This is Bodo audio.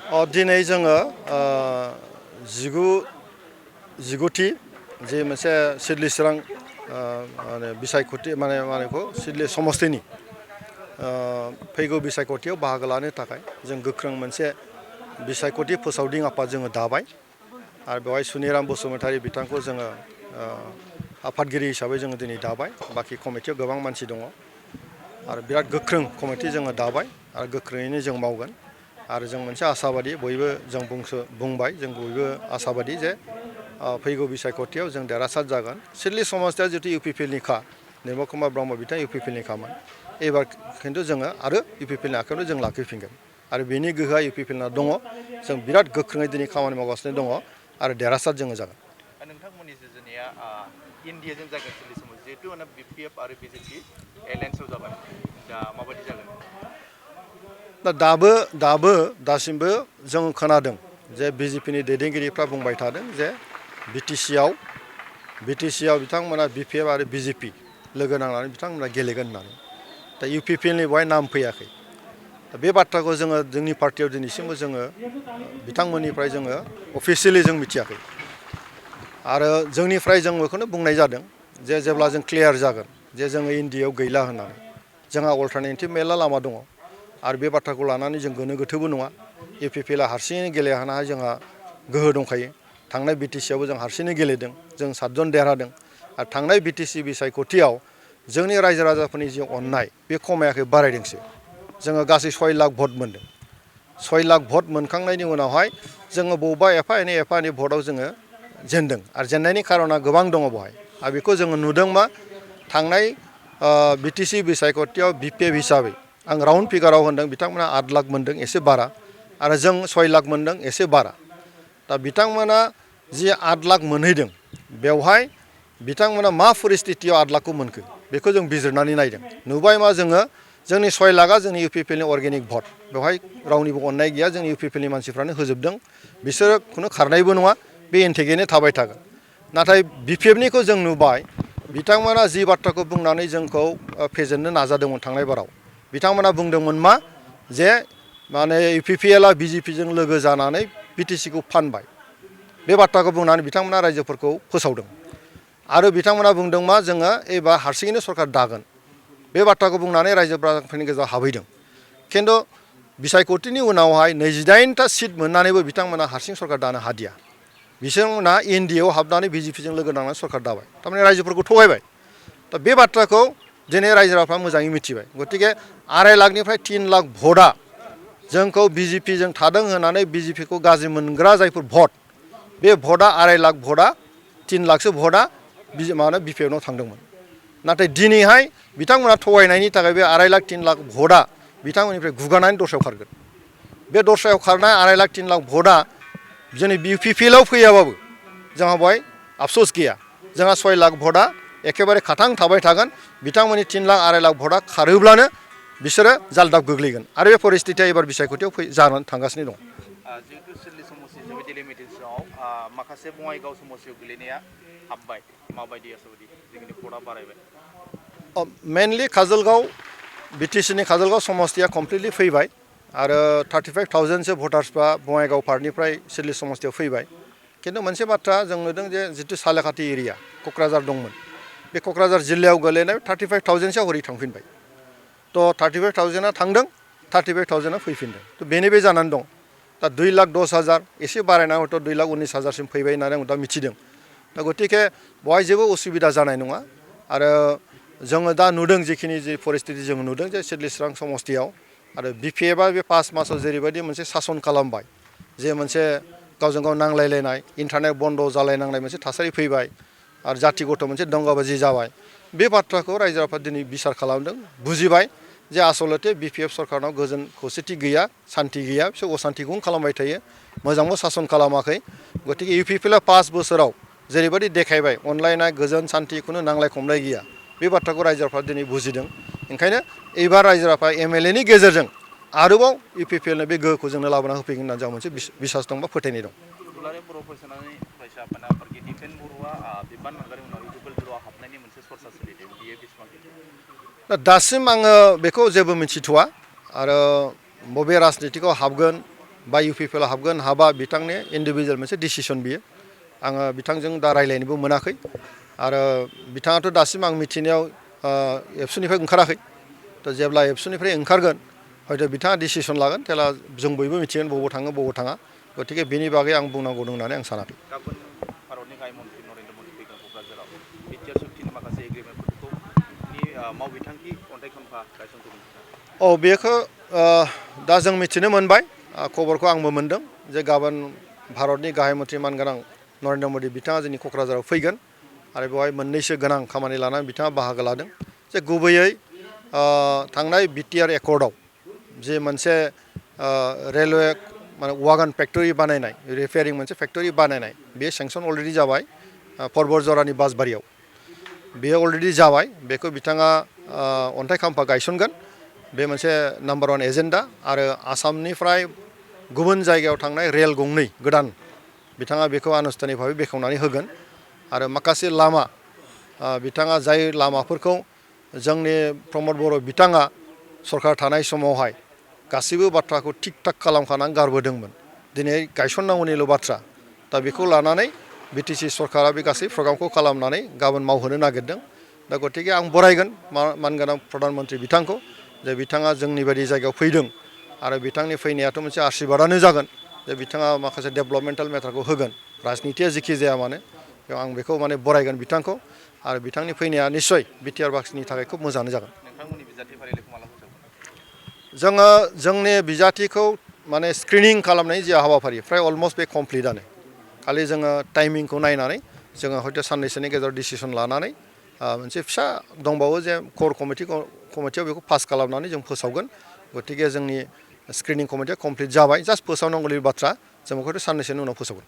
दिनै जोङो जिगुथि जे मोनसे सिडली चिरां माने बिसायख'थि मानेखौ सिडली समस्तिनि फैगौ बिसायख'थियाव बाहागो लानो थाखाय जों गोख्रों मोनसे बिसायख'थि फोसावदिं आफाद जोङो दाबाय आरो बेवहाय सुनिराम बसुमतारी बिथांखौ जोङो आफादगिरि हिसाबै जोङो दिनै दाबाय बाखि कमिटियाव गोबां मानसि दङ आरो बिराद गोख्रों कमिटि जोङो दाबाय आरो गोख्रोङैनो जों मावगोन आरो जों मोनसे आसाबादि बयबो जों बुंबाय जों बयबो आसाबादि जे फैगौ बिसायख'थियाव जों देरहासार जागोन सिडली समस्तिया जितु इउपिपिएलनिखा निर्मल कुमार ब्रह्म बिथाङा इउपिपिएलनिखामोन एबार खिन्थु जोङो आरो इउपिपिएलनि आखायावनो जों लाखिफिनगोन आरो बेनि गोहोआ इउपिपिएलना दङ जों बिराद गोख्रोङै दिनै खामानि मावगासिनो दङ आरो देरहासार जोङो जागोन नोंथांमोननि जुजुनाया इन्डियाजों जागोन सिडली समस्ति जिहेतु बिपिएफ आरो बिजेपि एलायन्सआव जाबाय दा माबायदि जागोन दासिमबो जों खोनादों जे बिजेपिनि दैदेनगिरिफ्रा बुंबाय थादों जे बिटिसिआव बिथांमोना बिपिएफ आरो बिजेपि लोगो नांनानै बिथांमोना गेलेगोन होननानै दा इउपिपिएलनि बेवहाय नाम फैयाखै दा बे बाथ्राखौ जोङो जोंनि पार्टियाव दिनैसिमबो जोङो बिथांमोननिफ्राय जोङो अफिसियेलि जों मिथियाखै आरो जोंनिफ्राय जों बेखौनो बुंनाय जादों जे जेब्ला जों क्लियार जागोन जे जोङो इन्डियायाव गैला होननानै जोंहा अल्टारनेटिभ मेरला लामा दङ आरो बे बाथ्राखौ लानानै जों गोनो गोथोबो नङा इउपिपिएलआ हारसिङै गेलेहानाय जोंहा गोहो दंखायो थांनाय बिटिसिआवबो जों हारसिङै गेलेदों जों 7 जन देरहादों आरो थांनाय बिटिसि बिसायख'थियाव जोंनि रायजो राजाफोरनि जि अननाय बे खमायाखै बारायदोंसो जोङो गासै 6 लाख भट मोनदों 6 लाख भट मोनखांनायनि उनावहाय जोङो बबेबा एफा एनै भटआव जोङो जेनदों आरो जेननायनि खारना गोबां दङ बेवहाय आरो बेखौ जोङो नुदों मा थांनाय बिटिसि बिसायख'थियाव बिपिएफ हिसाबै आं राउन्ड फिगाराव होनदों बिथांमोना 8 लाख मोनदों एसे बारा आरो जों 6 लाख मोनदों एसे बारा दा बिथांमोना जि 8 लाख मोनहैदों बेवहाय बिथांमोना मा परिस्थितियाव 8 लाखखौ मोनखो बेखौ जों बिजिरनानै नायदों नुबाय मा जोङो जोंनि 6 लाखआ जोंनि इउपिपिएलनि अर्गेनिक भट बेवहाय रावनिबो अननाय गैया जोंनि इउपिपिएलनि मानसिफ्रानो होजोबदों बिसोरो खुनु खारनायबो नङा बे इन्टेगैनो थाबाय थागोन नाथाय बिपिएफनिखौ जों नुबाय बिथांमोना जि बाथ्राखौ बुंनानै जोंखौ फेजेननो नाजादोंमोन थांनाय बाराव बिथांमोना बुंदोंमोन मा जे माने इउपिपिएलआ बिजेपिजों लोगो जानानै बिटिसिखौ फानबाय बे बाथ्राखौ बुंनानै बिथांमोना रायजोफोरखौ फोसावदों आरो बिथांमोना बुंदों मा जोङो एबार हारसिङैनो सरकार दागोन बे बाथ्राखौ बुंनानै रायजोफोरनि गेजेराव हाबहैदों खिन्थु बिसायख'थिनि उनावहाय 28टा सिट मोननानैबो बिथांमोना हारसिं सरकार दानो हादिया बिथांमोना एनडिएआव हाबनानै बिजेपिजों लोगो नांनानै सरकार दाबाय थारमाने रायजोफोरखौ थगायबाय दा बे बाथ्राखौ दिनै रायजो राजाफ्रा मोजाङै मिथिबाय गतिके 2.5 लाखनिफ्राय 3 लाख भटआ जोंखौ बिजेपिजों थादों होननानै बिजेपिखौ गाज्रि मोनग्रा जायफोर भट बे भटआ 2.5 लाख भटआ 3 लाखसो भटआ बिपिएफनाव थांदोंमोन नाथाय दिनैहाय बिथांमोना थगायनायनि थाखाय बे 2.5 लाख 3 लाख भटआ बिथांमोननिफ्राय गुगानानै दस्रायाव खारगोन बे दस्रायाव खारनाय 2.5 लाख 3 लाख भटआ जोंनि इउपिपिएलआव फैयाबाबो जोंहा बेवहाय आफसोस गैया जोंहा 6 लाख भटआ एखेबारे खाथां थाबाय थागोन बिथांमोननि 3 लाख 2.5 लाख भटआ खारोब्लानो बिसोरो जालदाब गोग्लैगोन आरो बे परिस्थितिया एबार बिसायख'थियाव जानानै थांगासिनो दं जिहेतु सिडली समस्ति जोंनि डिलिमिटेसनाव माखासे बङाइगाव समस्तियाव गोलैनाया हाबबाय माबायदि आसाबादि जोंनि भटआ बारायबाय मेनलि काजलगाव बिटिसिनि काजलगाव समस्तिया कमप्लिटलि फैबाय आरो 35,000सो भटार्सफ्रा बङाइगाव पार्टनिफ्राय सिडली समस्तियाव फैबाय खिन्थु मोनसे बाथ्रा जों नुदों जे जितु सालेखाथि एरिया क'क्राझार दंमोन बे क'क्राझार जिल्लायाव गोलैनाय 35,000सो हरै थांफिनबाय थ' 35,000आ थांदों 35,000आ फैफिनदों थ' बेनो बे जानानै दं दा 2,10,000 एसे बारायना हयथ' 2,19,000सिम फैबाय होननानै आं दा मिथिदों दा गतिके बेवहाय जेबो उसुबिदा जानाय नङा आरो जोङो दा नुदों जिखिनि जि परिस्थिति जों नुदों जे सिडली चिरां समस्तियाव आरो बिपिएफआ बे 5 मासाव जेरैबायदि मोनसे सासन खालामबाय जे मोनसे गावजों गाव नांलायलायनाय इन्टारनेट बन्द जालायनांनाय मोनसे थासारि फैबाय आरो जाथि गथ' मोनसे दंगाबाजि जाबाय बे बाथ्राखौ रायजो राजाफ्रा दिनै बिसार खालामदों बुजिबाय जे आसलते बिपिएफ सरकारनाव गोजोन खौसेथि गैया सान्थि गैया बिसोर असान्थिखौनो खालामबाय थायो मोजांबो सासन खालामाखै गतिके इउपिपिएलआ 5 बोसोराव जेरैबायदि देखायबाय अनलायनाय गोजोन सान्थि खुनु नांलाय खमलाय गैया बे बाथ्राखौ रायजो राजाफ्रा दिनै बुजिदों ओंखायनो एबार रायजो राजाफ्रा एमएलएनि गेजेरजों आरोबाव इउपिपिएलनो बे गोहोखौ जोंनो लाबोना होफैगोन होननानै जोंहा मोनसे बिसास दं बा फोथायनाय दं दुलाराय बर' फरायसानि फरायसा आफादा दिपेन बर'आ बिबान मोनगारिनि उनाव इउपिपिएल बर'आ हाबनायनि मोनसे सरसा सोलिदों बियो बेसेबां दासिम आङो बेखौ जेबो मिथिथ'वा आरो बबे राजनितिकआव हाबगोन बा UPPL हाबगोन हाबा बिथांनि इन्डिभिजुवेल मोनसे डिसिसन बियो आङो बिथांजों दा रायलायनोबो मोनाखै आरो बिथाङाथ' दासिम आं मिथिनायाव एबसुनिफ्राय ओंखाराखै थ' जेब्ला एबसुनिफ्राय ओंखारगोन हयथ' बिथाङा डिसिसन लागोन जेला जों बयबो मिथिगोन बबाव थाङो बबाव थाङा गतिके बेनि बागै आं बुंनांगौ दं होननानै आं सानाखै गाबोन भारतनि गाहाय मन्त्रि नरेन्द्र मदि फैगोन क'क्राझाराव बिटिआर सुक्तिनि माखासे एग्रिमेन्टफोरखौ मावबिथांखि अन्थाइ खाम्फा गायसनफैगोन बेखौ दा जों मिथिनो मोनबाय खबरखौ आंबो मोनदों जे गाबोन भारतनि गाहाय मन्त्रि मानगोनां नरेन्द्र मदि बिथाङा जोंनि क'क्राझाराव फैगोन आरो बेवहाय मोननैसो गोनां खामानि लानानै बिथाङा बाहागो लादों जे गुबैयै थांनाय बिटिआर एकर्डआव जे मोनसे रेलवे माने वागन फेक्टरि बानायनाय रिपेयारिं मोनसे फेक्टरि बानायनाय बे सेंसन अलरेडि जाबाय परबतजरानि बासबारियाव बेयो अलरेडि जाबाय बेखौ बिथाङा अन्थाइ खाम्फा गायसनगोन बे मोनसे नाम्बार 1 एजेन्डा आरो आसामनिफ्राय गुबुन जायगायाव थांनाय रेल गंनै गोदान बिथाङा बेखौ आनुষ্ঠাनिक भाबै बेखेवनानै होगोन आरो माखासे लामा बिथाङा जाय लामाफोरखौ जोंनि प्रमद बर' बिथाङा सरकार थानाय समावहाय गासैबो बाथ्राखौ थिग थाक खालामखानानै गारबोदोंमोन दिनै गायसननांगौनिल' बाथ्रा दा बेखौ लानानै बिटिसि सरकारा बे गासै प्रग्रामखौ खालामनानै गाबोन मावहोनो नागिरदों दा गतिके आं बरायगोन मानगोनां प्रधान मन्त्रि बिथांखौ जे बिथाङा जोंनि बायदि जायगायाव फैदों आरो बिथांनि फैनायाथ' मोनसे आशीर्बादानो जागोन जे बिथाङा माखासे डेभेलपमेन्टेल मेटारखौ होगोन राजनितिया जेखि जाया मानो आं बेखौ माने बरायगोन बिथांखौ आरो बिथांनि फैनाया निस्सय बिटिआर बाक्सिनि थाखाय खोब मोजाङानो जागोन नोंथांमोननि बिजाथि फारिलाइखौ माला फोसावगोन जोङो जोंनि बिजाथिखौ माने स्क्रिनिं खालामनायनि जे हाबाफारि फ्राय अलमस्ट बे कमप्लिटआनो खालि जोङो टाइमिंखौ नायनानै जोङो हयथ' साननैसोनि गेजेराव डिसिसन लानानै मोनसे फिसा दंबावो जे क'र कमिटियाव बेखौ पास खालामनानै जों फोसावगोन गतिके जोंनि स्क्रिनिं कमिटिया कमप्लिट जाबाय जास्ट फोसावनांगौनि बाथ्रा जों बेखौथ' साननैसोनि उनाव फोसावगोन